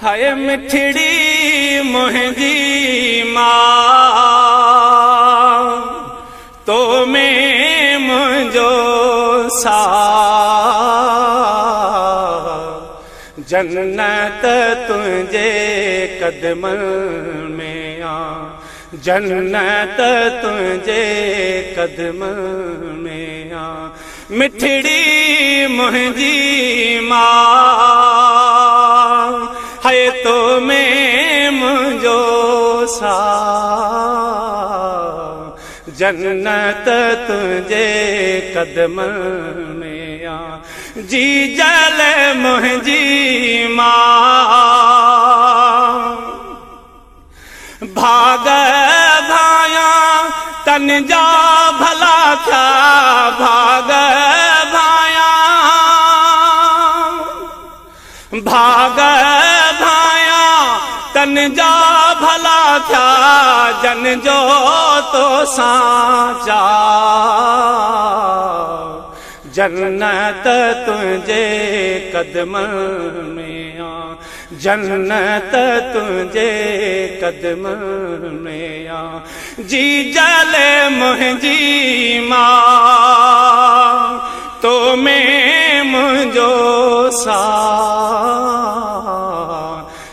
हाय मिठड़ी मुंहिंजी मां तो में मुंहिंजो सा जन्नत तुंहिंजे कदमनि में आ, जन्नत तुंहिंजे कदमनि में आ। मिठड़ी मुंहिंजी मां है तो में मुंहिंजो सा जन्नत तुंहिंजे कदमनि में आ। जी जल मुंहिंजी मां भाग भाया तन जा भला थिया, भाग भाया भाग भाया तन जा भला थिया, जन जो तो साचा जन्नत तुंहिंजे कदमनि में आ, जन्नत तुंहिंजे कदमनि में आ। जी जल मुंहिंजी मां तो में मुंहिंजो सा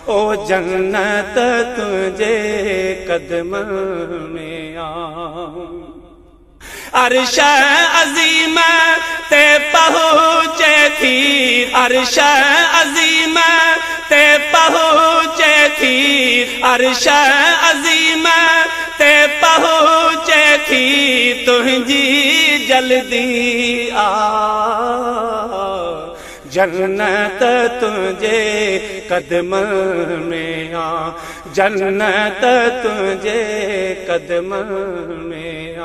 ओ जन्नत तुंहिंजे कदमनि में आ। अर्श अज़ीम ते पहुचे थी, अर्श अज़ीम ते पहुचे थी, अर्श अज़ीम ते पहुचे थी, तुंहिंजी जल्दी आ जन्नत तुंहिंजे कदमनि में आ, जन्नत तुंहिंजे कदमनि में आ।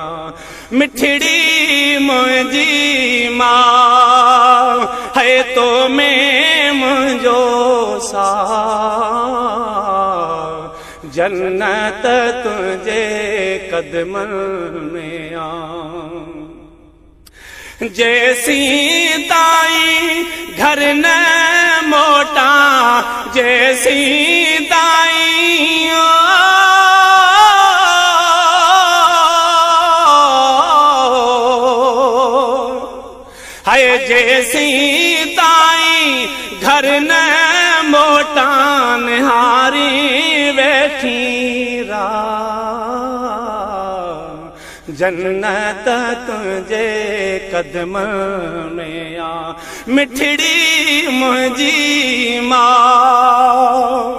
मिठड़ी मुंहिंजी मां है तो में मुंहिंजो सा जन्नत तुंहिंजे कदमनि में आ। जेसीं ताईं घर न मोटां, जेसीं ताईं हाय जेसीं ताईं घर न मोटां, निहारी वेठी जन्नत तुंहिंजे कदमनि में आ। मिठड़ी मुंहिंजी मां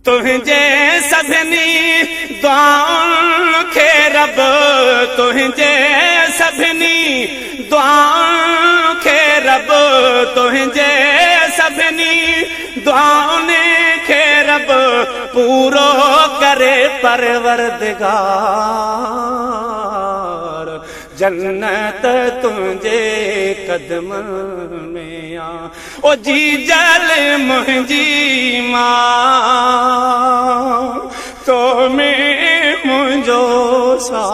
तुंहिंजे सभिनी दुआउनि खे रब, तुंहिंजे सभिनी दुआउनि खे रब, तुंहिंजे सभिनी दुआउनि खे रब पूरो करे परवरदिगार जन्नत तुंहिंजे कदमनि में आ। ओ जी जल मुंहिंजी मां तो में मुंहिंजो सा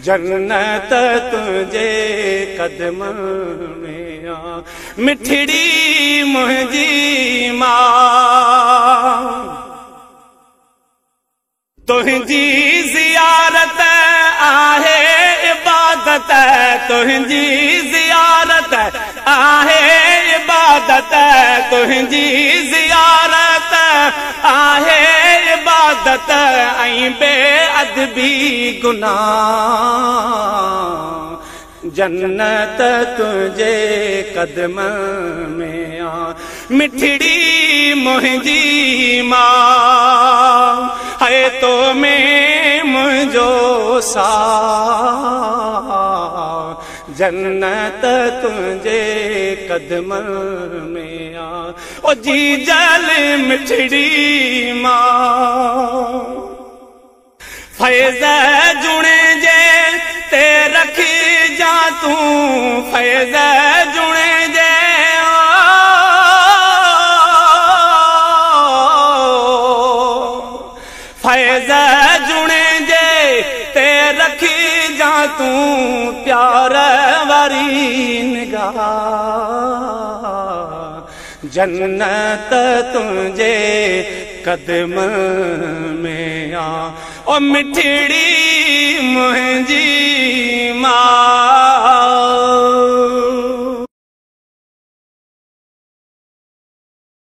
जन्नत तुंहिंजे कदमनि में आ। मिठड़ी मुंहिंजी मां तुंहिंजी ज़ियारत आहे इबादत, तुंहिंजी ज़ियारत आहे इबादत, तुंहिंजी ज़ियारत आहे इबादत, ऐं बेअदबी गुनाह जन्नत तुंहिंजे कदमनि में आ। मिठड़ी मुंहिंजी मां है तो में मुंहिंजो सा जन्नत तुंहिंजे कदमनि में आ। ओ जी जल मिठड़ी मां फैज़ जुणे जे ते रखी जा तूं, फैज़ जुणे जे फैज़ जुणे जे ते रखी जा तूं, प्यार वारी निगाह جنت تنهنجي قدم ۾ آ. او مٺڙي منهنجي ماءُ.